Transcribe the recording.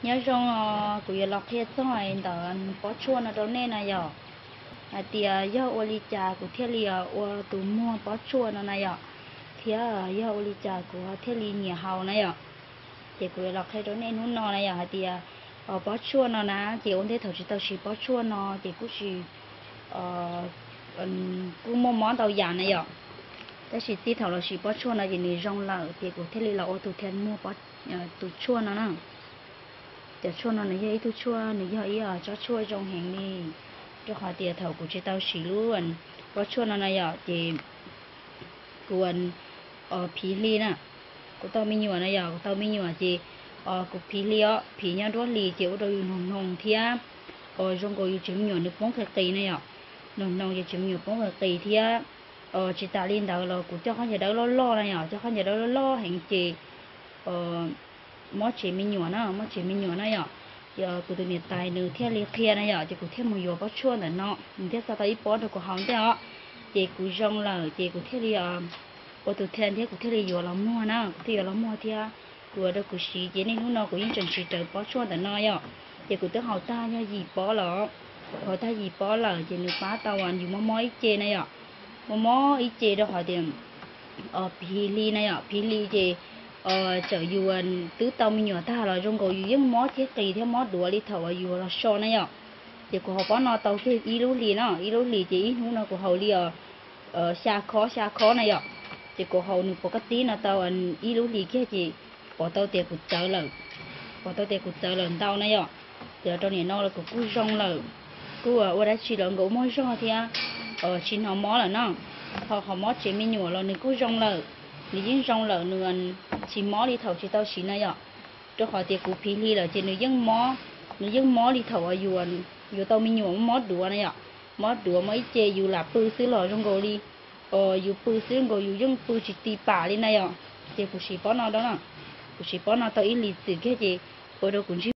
Nyob zoo os, kuv yuav los qhia txog ntawm pob tshuaj no rau nej na yom. Hais tias yog ua li cas kuv thiaj li ua tus muag pob tshuaj no na yom, thiab yog ua li cas kuv thiaj li nyiam haus na yom. Ces kuv yuav los qhia rau nej hnub no na yom, hais tias pob tshuaj no na, ces ua ntej thaum tsis tau siv pob tshuaj no ces kuj tsis, kuj muaj mob ntau yam na yom. Tab sis txij thaum los siv pob tshuaj no ces nws zoo lawm ces kuv thiaj li los ua tus thiaj muag tus tshuaj no na. Cov tshuaj no nws yog ib tug tshuaj, nws yog ib tsob tshuaj zoo heev li, rau qhov tias thaum kuv tsis tau siv lub pob tshuaj no na yom, ces kuv phiv hli na, kuv tau me nyuam na yom, kuv tau me nyuam ces kuv phiv hli os, phiv nyob nruab hlis ces ua rau yus noog noog thiab zoo nkaus yus tsev me nyuam nws poob qis qis na yom. Noog noog ces tsev me nyuam poob qis qis thiab. Tsis tas li ntawd los kuv coj khaub ncaws dawb loj loj na yom, coj khaub ncaws dawb loj loj heev ces mob tsev me nyuam na, mob tsev me nyuam na yom. Ces kuv tus niam tais nws thiaj li qhia na yom, ces kuv thiaj mus yuav pob tshuaj ntawm no, nws thiaj xa tau ib pob rau kuv haus ntej os. Ces kuv zoo lawm ces kuv thiaj li ua tus thiaj thiab kuv thiaj li yuav los muag na, kuv thiaj yuav los muag thiab. Kuv ua rau kuv siv ces niaj hnub no kuv yeej tseem siv rawv pob tshuaj ntawm no yom. Ces kuv twb haus tag yog yim pob lawm, haus tag yim pob lawm ces nws pab tau yus mob mob ib ce na yom. Mob mob ib ce rau qhov tias phiv hli na yom, phiv hli ces txawm yus twb tau me nyuam tag los zoo nkaus yus yeej mob thiab qis thiab mob duav li thaum uas yus los so na yom. Ces kuv haus pob no tau kiag ib lub hlis na, ib lub hlis ces ib hnub no kuv haus li xya khob xya khob na yom. Ces kuv haus nws pov kaj tib no tau ib lub hlis kiag ces pom tau tias kuv txawv lawm, pom tau tias kuv txawv lawm ntau na yom. Ces los rau nim no los kuv kuj zoo lawm, kuj ua dab tsi los nkaus muaj zog thiab tsis hnov mob lawm na. Ho qhov mob tsev me nyuam los nws kuj zoo lawm, nws yeej zoo lawm, nws tsis mob li thaum tsis tau siv na yom. Rau qhov tias kuv phiv hli lawm ces nws yeej mob, nws yeej mob li thaum uas yus yuav tau me nyuam mob duav na yom. Mob duav mob ib ce yus lam pw xwb los zoo nkaus li yus pw xwb nkaus yus yeej pw tsis ti pam li na yom. Ces kuv siv pob no rau na, kuv siv pob no tau ib hlis txwm kiag ces ua rau kuv ntsej